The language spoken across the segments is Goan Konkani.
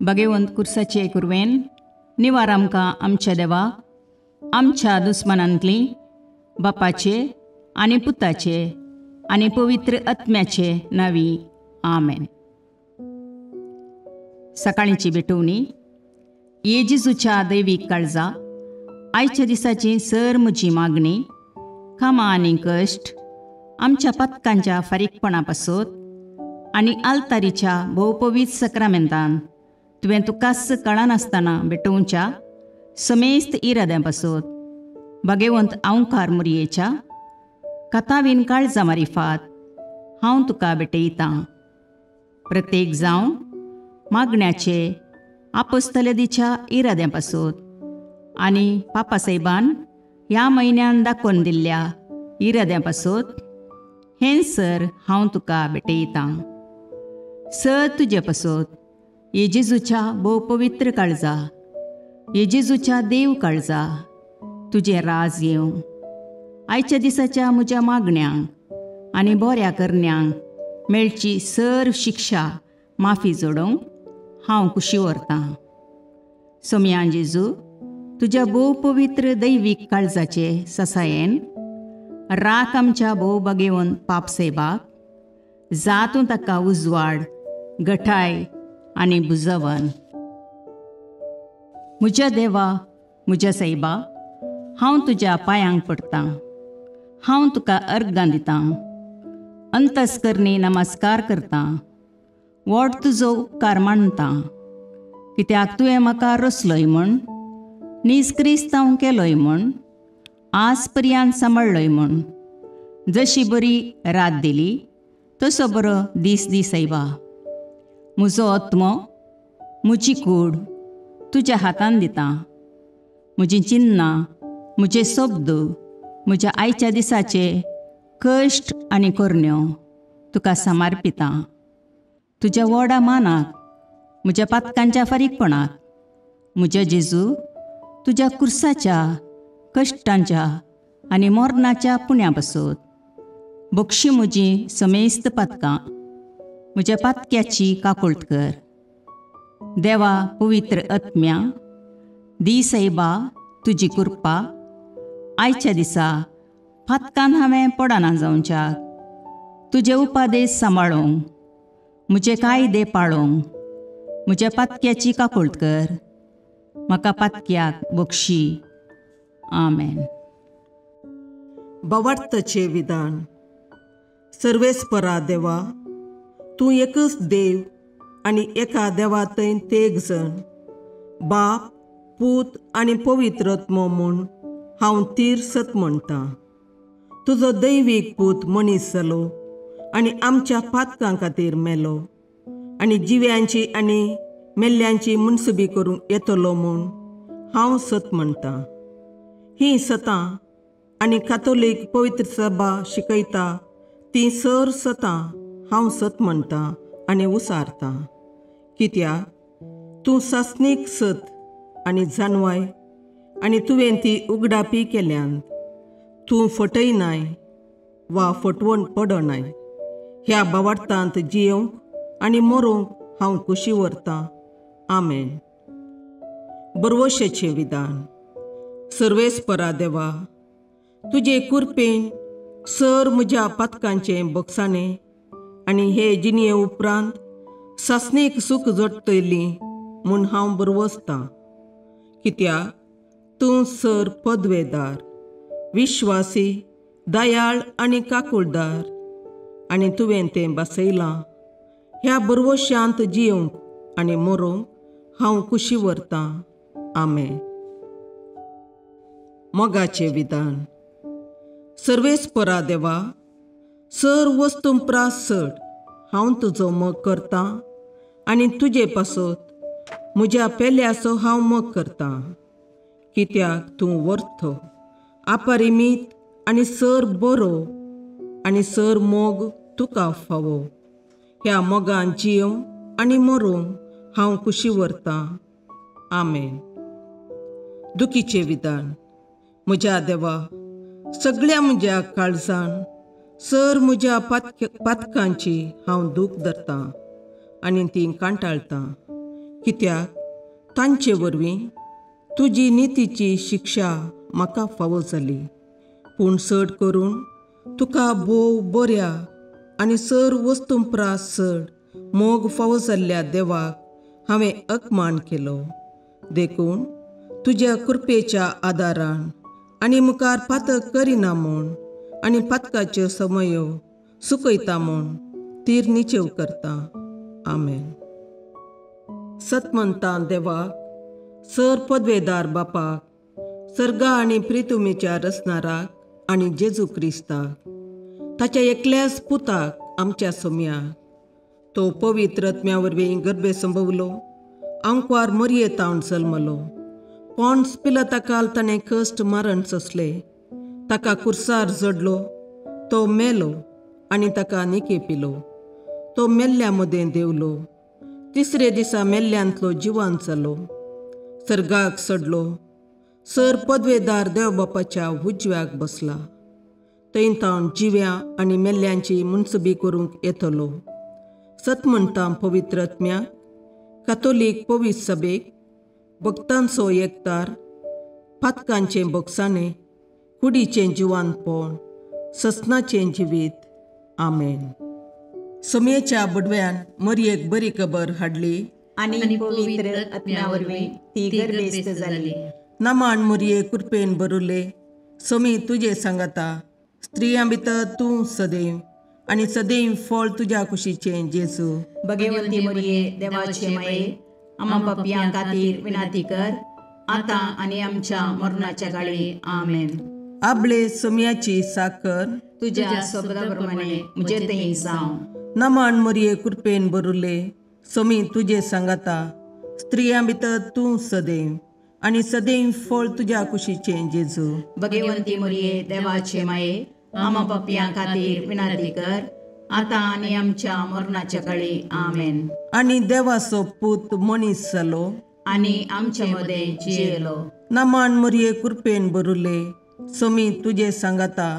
भगेवंत कुर्साचे कुरवेन निवार आमकां आमच्या देवा आमच्या दुस्मनांतली बापाचे आनी पुताचे आनी पवित्र आत्म्याचे नांवी आमेन. सकाळींची भेटवणी. ये जेजूच्या दैवीक काळजा, आयच्या दिसाची सर म्हजी मागणी, कामां आनी कश्ट आमच्या पथकांच्या फारीकपणा पासत आनी आल्तारीच्या भोवपवीत सक्रामेंतान तुवें तुकाच कळनासतना भेटोवच्या समेस्त इराद्यां पासत भगेवंत आंवकार मुरयेच्या कथावीन काळजा मारिफात हांव तुका भेटयतां. प्रत्येक जावं मागण्याचे आपोस्तलेदीच्या इराद्यां पासत आनी पापासाहेबान ह्या म्हयन्यान दाखोवन दिल्ल्या इराद्यां पासत हें सर हांव तुका भेटयतां. सर तुजे पासत ये जेजूच्या भोव पवित्र काळजा, ये जेजूच्या देव काळजा, तुजें राज येवं. आयच्या दिसाच्या म्हज्या मागण्यांक आनी बऱ्या करण्यांक मेळची सर शिक्षा माफी जोडोवंक हांव खुशी व्हरतां. सोमयान जेजू तुज्या भोव पवित्र दैवीक काळजाचे ससायेन राख आमच्या भोव बगेवन पापसेबाक जातूं ताका उजवाड गठाय आनी बुजवन. म्हज्या देवा, म्हज्या सायबा, हांव तुज्या पांयांक पडटां, हांव तुका अर्गां दितां, अंतस्करणी नमस्कार करतां, व्हड तुजो उपकार मानतां, कित्याक तुवें म्हाका रचलोय म्हूण, नीज क्रिस्तांव केलोय म्हूण, आज पर्यंत सांबाळ्ळोय म्हूण. जशी बरी रात दिली तसो बरो दीस दी सायबा. म्हजो आत्मो, म्हजी कूड तुज्या हातान दितां. म्हजीं चिन्नां, म्हजे शब्द, म्हज्या आयच्या दिसाचे कश्ट आनी करण्यो तुका समर्पितां. तुज्या व्हडा मानाक, म्हज्या पातकांच्या फारीकपणाक, म्हज्या जेजू तुज्या कुर्साच्या कश्टांच्या आनी मरणाच्या पुण्या पासत बक्षी म्हजी समेस्त पातकां, म्हज्या पातक्याची काकुळट कर. देवा पवित्र आत्म्या, दी सायबा तुजी कृपा आयच्या दिसा पातकान हांवें पडना जावच्याक, तुजे उपादेश सांबाळूंक, म्हजे कायदे पाळूंक म्हज्या पातक्याची काकुळट कर. म्हाका पातक्याक बक्षी. आमेन. भावार्थाचें विधान. सर्वेस्परा देवा, तूं एकच देव आनी एका देवा थंय तेग जण, बाप, पूत आनी पवित्र आत्मो म्हूण हांव तीर सत म्हणटां. तुजो दैवीक पूत मनीस जालो आनी आमच्या पातकां खातीर मेलो आनी जिव्यांची आनी मेल्ल्यांची मुनसुबी करूंक येतलो म्हूण हांव सत म्हणटां. हीं सतां आनी कातोलीक पवित्र सभा शिकयता तीं सर सतां हांव सत म्हणटां आनी उसारतां. कित्याक तूं सासणीक सत आनी जानवाय आनी तुवें ती उगडापी केल्यान. तूं फटयनाय वा फटवण पडनाय. ह्या भावार्थांत जियोवंक आनी मरोंक हांव खुशी व्हरतां. आमेन. बरवशेचें विधान. सर्वेस्परा देवा, तुजे कुरपेन सर म्हज्या पातकांचें बक्षाणें आनी हे जिणये उपरांत सासणीक सूख जोडटली म्हूण हांव बरवसतां. कित्याक तूं सर पदवेदार, विश्वासी, दयाळ आनी काकुळदार आनी तुवें तें बसयलां. ह्या बरवशांत जियोवंक आनी मरोंक हांव खुशी व्हरतां. आमेन. मोगाचें विधान. सर्वेस्परा देवा, सर वस्तूं प्रास चड हांव तुजो मोग करतां आनी तुजे पासत म्हज्या पेल्याचो हांव मोग करतां. कित्याक तूं वर्थ, अपरिमीत आनी सर बरो आनी सर मोग तुका फावो. ह्या मोगान जियोवंक आनी मरोंक हांव खुशी व्हरतां. आमेन. दुखीचें विधान. म्हज्या देवा, सगळ्या म्हज्या काळजान सर म्हज्या पातकांची हांव दूख धरतां आनी ती कांटाळटां. कित्याक तांचे वरवीं तुजी नितीची शिक्षा म्हाका फावो जाली. पूण चड करून तुका भोव बऱ्या आनी सर वस्तूं प्रास चड मोग फावो जाल्ल्या देवाक हांवें अपमान केलो. देखून तुज्या कृपेच्या आदारान आनी मुखार पातक करिना म्हूण आनी पातकाच्यो समयो सुकयता म्हूण तीर निचेव करता. आमेन. सतमंतां देवाक, सर पदवेदार बापाक, सर्गा आनी प्रितुमेच्या रचणाराक आनी जेजू क्रिस्ताक, ताच्या एकल्याच पुताक आमच्या सोम्याक, तो पवित्र आत्म्या वरवीं गर्भे संभवलो, आंकवार मरये तावन जल्मलो, पॉन्स पिलाता ताणें कश्ट मारण सोंसले, ताका कुर्सार जडलो, तो मेलो आनी ताका निके पिलो, तो मेल्ल्या मदें देवलो, तिसरे दिसा मेल्ल्यांतलो जिवान जालो, सर्गाक सडलो, सर पदवेदार देव बापाच्या उजव्याक बसला, थंय तावन जिव्या आनी मेल्ल्यांची मुनसबी करूंक येतलो. सत म्हणटा पवित्र आत्म्याक, कातोलीक पवित्र सभेक, भक्तांचो एकतार, पातकांचें बोगसाणें, कुडीचें जिवानपण, ससनाचें जिवीत. आमेन. सोमयेच्या बडव्यान मरयेक बरी खबर हाडली आनी पवित्र आत्म्या वरवीं ती गर्भेस्त जाली. नमान मरये कृपेन भरुले, सोमी तुजे सांगाता, स्त्रियां भितर तूं सदैव आनी सदैव फळ तुज्या कुशीचें जेजू. भगवंती मरये देवाचे माये, आमा पापयां खातीर विनंती कर, आतां आनी आमच्या मरणाच्या काळी. आमेन. आबळे सोमयाची साकर तुज्या शब्दा प्रमाणे म्हजे थंय जावं. नमान मरये कृपेन भरुले, सोमी तुजे सांगाता, स्त्रियां भितर तूं सदैव आनी सदैव फळ तुज्या कुशीचें जेजू. भगवंती मरये देवाचे माये, आमा पापयां खातीर विनंती कर, आतां आनी आमच्या मरणाच्या काळी. आमेन. आनी देवाचो पूत मनीस जालो आनी आमचे मदें जियेलो. नमान मरये कृपेन भरुले, सोमी तुजे सांगाता,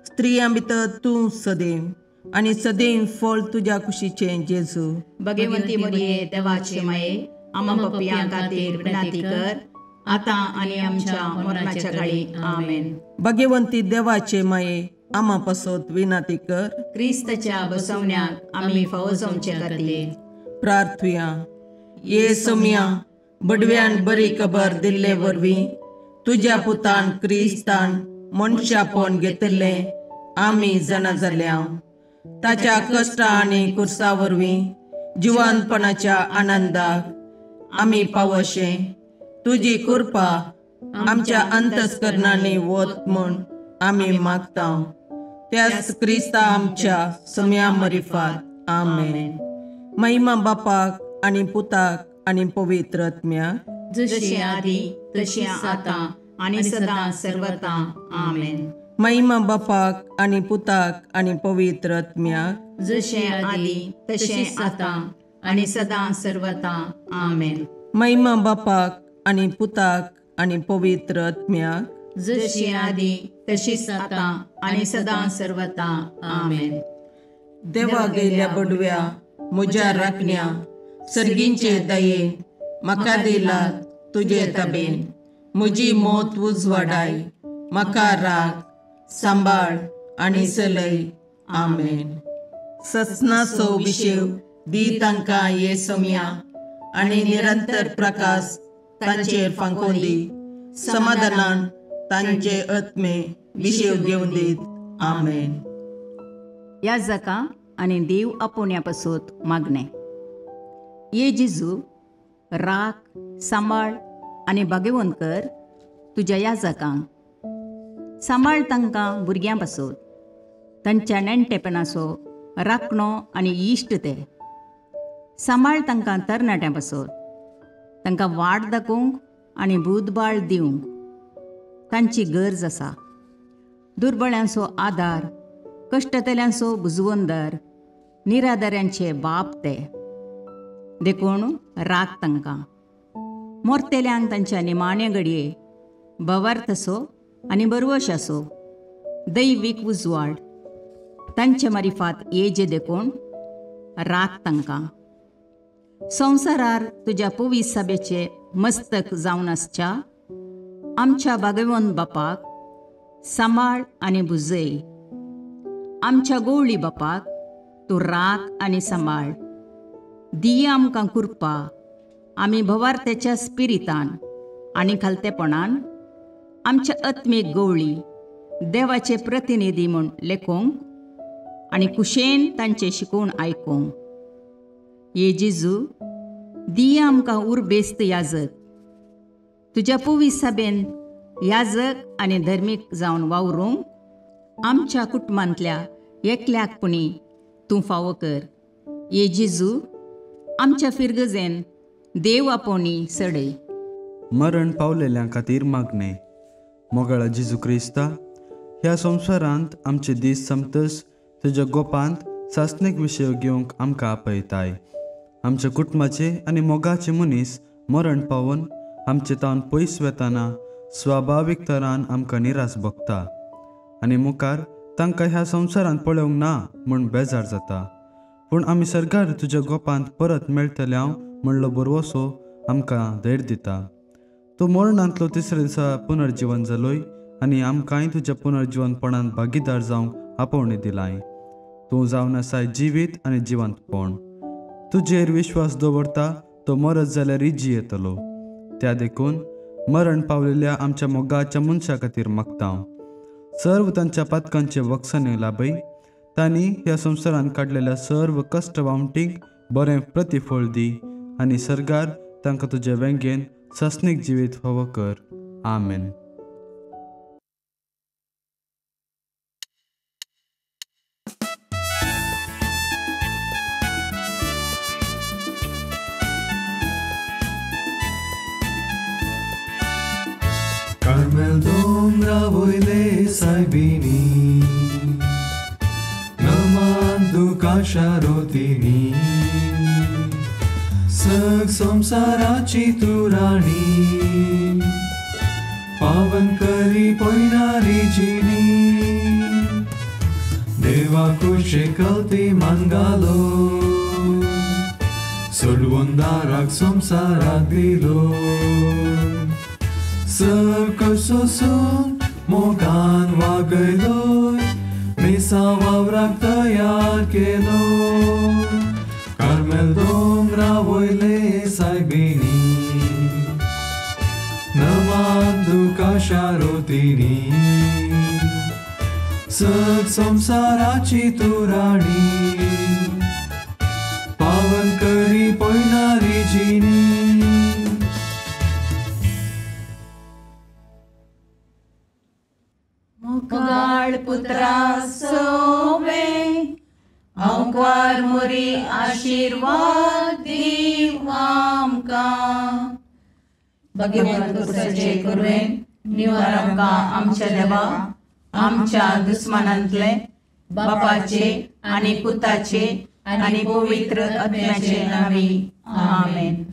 स्त्रियां भितर तूं सदैव आनी सदैव फळ तुज्या कुशीचें जेजू. भगवंती मरये देवाचे माये, आमा पापयां खातीर विनंती कर, आतां आनी आमच्या मरणाच्या काळी. आमेन. भगवंती देवाचे माये, आमा पासत विनंती कर, क्रिस्ताच्या बसवण्याक आमी फावो जावचे खातीर. प्रार्थुया. ये सोमया, बडव्यान बरी खबर दिल्ले वरवीं तुज्या पुतान क्रिस्तान मनशापण घेतिल्लें आमी जाणा जाल्या. ताच्या कश्टा आनी कुर्सा वरवीं जिवानपणाच्या आनंदाक आमी पावशे तुजी कृपा आमच्या अंतस्करणांनी वत म्हूण आमी मागता. त्याच क्रिस्ता आमच्या सम्या मरिफात. आमेन. महिमा बापाक आनी पुताक आनी पवित्र आत्म्याक, जशी आदी तशी आतां आनी सदां सर्वता. आमेन. महिमा बापाक आनी पुताक आनी पवित्र आत्म्याक, जशें आदी तशें आतां आनी सदां सर्वता. आमेन. महिमा बापाक आनी पुताक आनी पवित्र आत्म्याक, जशी आदी तशीच आतां आनी सदां सर्वता. आमेन. देवा गेल्या बडव्या म्हज्या राखण्या, सर्गींचे दयेन म्हाका दिला तुजे तबेन, म्हजी मोत उजवाडाय, म्हाका राख सांबाळ आनी चलय. आमेन. ससनाचो विशेव दी तांकां ये सोमया आनी निरंतर प्रकाश तांचेर फांकोवन दी, समाधानान तांचे आत्मे विशेव घेवन दीत. आमेन. याजका आनी देव आपोवण्या पासत मागणें. ये जेजू, राख सांबाळ आनी भाग्यवंत कर तुज्या याजकांक, सांबाळ तांकां भुरग्यां पासत, तांच्या नेणटेपणाचो राखणो आनी इश्ट ते. सांबाळ तांकां तरणाट्यां पासत, तांकां वाट दाखोवंक आनी बुदबाळ दिवंक तांची गरज आसा. दुर्बळ्यांचो आदार, कश्टतल्यांचो बुजवंदर, निराधाऱ्यांचे बाप ते. देखून राख तांकां. मोरतेल्यांक तांच्या निमाण्या घडये भवार्थ असो आनी बरवश असो दैवीक उजवाड तांचे मारिफात येजे, देखून राख तांकां. संवसारार तुज्या पवित्र सभेचे मस्तक जावन आसच्या आमच्या भागेवन बापाक सांबाळ आनी भुजय. आमच्या गोवळी बापाक तूं राख आनी सांबाळ. दिया आमकां कृपा आमी भवार्थ्याच्या स्पिरितान आनी खालतेपणान आमच्या आत्मीक गोवळी देवाचे प्रतिनिधी म्हूण लेखूंक आनी कुशेन तांचें शिकोवन आयकूंक. ये जेजू, दिया आमकां उर्बेस्त याजक, तुज्या पवित्र सभेन याजक आनी धर्मीक जावन वावरूंक आमच्या कुटुंबांतल्या एकल्याक पुणी तूं फावो कर. ये जेजू, आमच्या फिरगजेन देव आपोवणी सडय. मरण पावलेल्यां खातीर मागणें. मोगाळा जेजू क्रिस्ता, ह्या संवसारांत आमचे दीस समतस तुज्या गोपांत सासणीक विशय घेवंक आमकां आपयताय. आमच्या कुटुंबाचे आनी मोगाचे मनीस मरण पावून आमचे तावन पयस वेताना स्वाभावीक तरान आमकां निराश भोगता आनी मुखार तांकां ह्या संवसारांत पळोवंक ना म्हूण बेजार जाता. पूण आमी सरकार तुज्या गोपांत परत मेळटले हांव म्हणलो भरवसो आमकां धैर्य दिता. तूं मरणांतलो तिसऱ्या दिसा पुनर्जिवन जालोय आनी आमकांय तुज्या पुनर्जिवनपणांत भागीदार जावंक आपोवणी दिलाय. तूं जावन आसाय जिवीत आनी जिवंतपण. तुजेर विश्वास दवरता तो मरत जाल्यारय जियेतलो. त्या देखून मरण पावलेल्या आमच्या मोगाच्या मनशा खातीर मागता. सर्व तांच्या पातकांचे वक्साने लाभय. तांणी ह्या संवसारांत काडलेल्या सर्व कश्ट वावटींक बरें प्रतिफळ दी आनी सरकार तांकां तुज्या वेंगेन सासणीक जिवीत फावो कर. आमेन. कार्मेल दोंगरा वयले सायबिणी, नमान तुका शारोतिनी, सग संवसाराची तूं राणी, पावन करी पयणारी जिणी, देवा कुशे कलती मान घालो, सोडवून दाराक संवसाराक दिलो. सग सोसून मोगान वागयलोय, मिसा वावराक तयार केलो. कार्मेल दोंगरा वयले सायबिणी, नमान तुका शारोतिनी, सग संवसाराची तूं राणी, पावन करी पयणारी जिणी. मोगाळ पुत्रा सोवे अंकार मोरी आशीर्वाद दीव आमकां. भगवंत कुसाचे कुरवेन निवार आमकां आमच्या देवा आमच्या दुस्मानांतले बापाचे आनी पुताचे आनी पवित्र आत्म्याचे नांवी. आमेन.